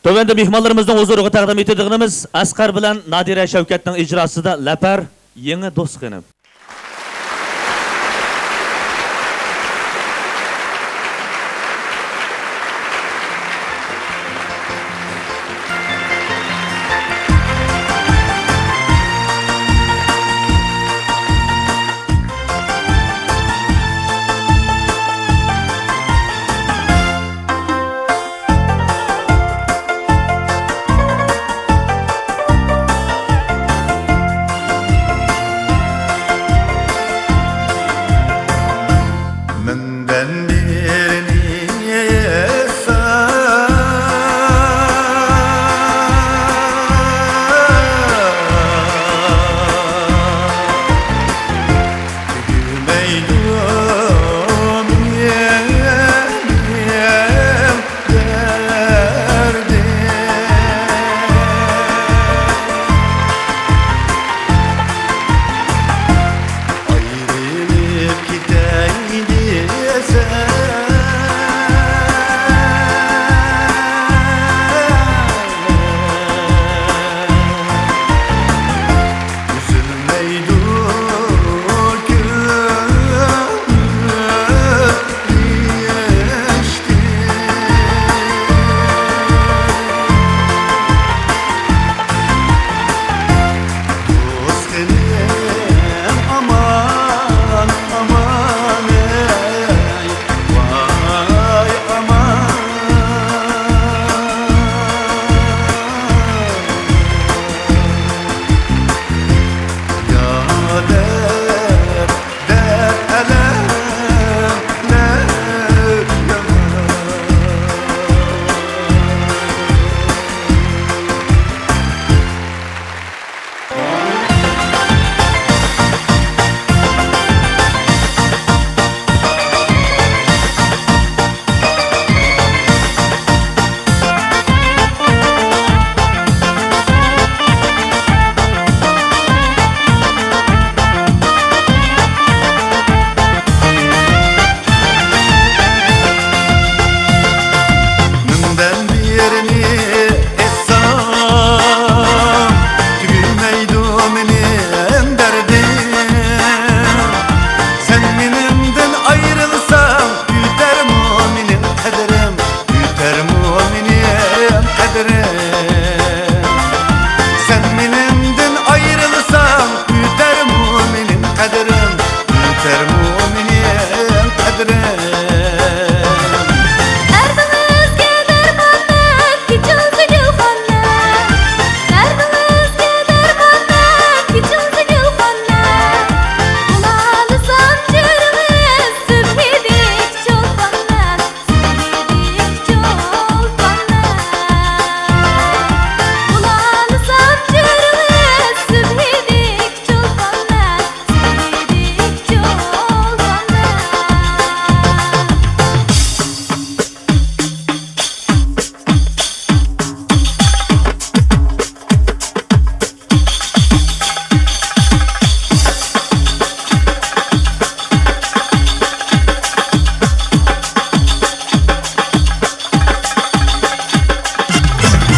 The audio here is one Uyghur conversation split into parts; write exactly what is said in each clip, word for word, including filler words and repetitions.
تۆۋەندە مېھمانلىرىمىزنىڭ ھۇزۇرىغا تەقدىم ئېتىدىغىنىمىز ئەسقەر بىلەن نادىرە شەۋكەتنىڭ ئىجراسىدا لەپەر، يېڭى دوست خېنىم. مەندىن بىرنى ئېيتسا، تۈگىمەيدۇ مېنىڭ دەردىم. ئايرىلىپ كېتەي دېسەم، ئۈزۈلمەيدۇ كۆڭۈل. مىڭدىن بىرىنى ئېيتسام، تۈگىمەيدۇ مېنىڭ دەردىم. سەن مېنىڭدىن ئايرىلساڭ، ئۆتەرمۇ مېنىڭ قەدرىم، ئۆتەرمۇ مېنىڭ قەدرىم. سەن مېنىڭدىن ئايرىلساڭ، ئۆتەرمۇ مېنىڭ قەدرىم، ئۆتەرمۇ مېنىڭ قەدرىم. دەردىڭىزگە دەرمان بەر، كېچىڭىزدە گۈلخانلار. دەردىڭىزگە دەرمان بەر، كېچىڭىزدە گۈلخانلار. بولالىسام جۆرىڭىز، سۈبھىدەك چولپانلار.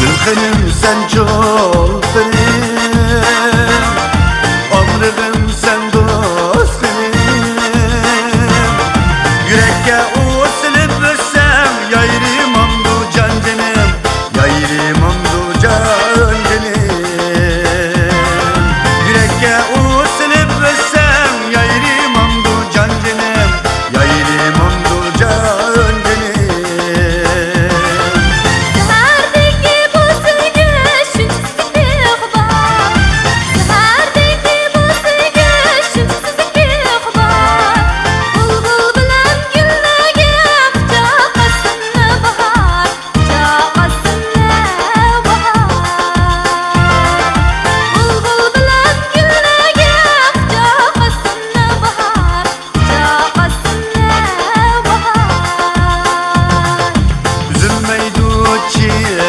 گۈلخېنىم سەن چولپىنىم، ئامرىغىم سەن دوستىنىم. يۈرەككە ئوت سېلىپ ئۆتسەڭ، يايرىمامدۇ جان جېنىم، يايرىمامدۇ جان جېنىم. يۈرەككە ئوت سېلىپ ئۆتسەڭ، يايرىمامدۇ جان جېنىم، يايرىمامدۇ جان جېنىم. سەھەردىكى بۇ سۆيگۈ شۇنچىلىك بىغۇبار. سەھەردىكى بۇ سۆيگۈ شۇنچىلىك بىغۇبار. بۇلبۇل بىلەن گۈللەرگە قۇچاق ئاچسۇن باھار. ئۈزۈلمەيدۇ چىن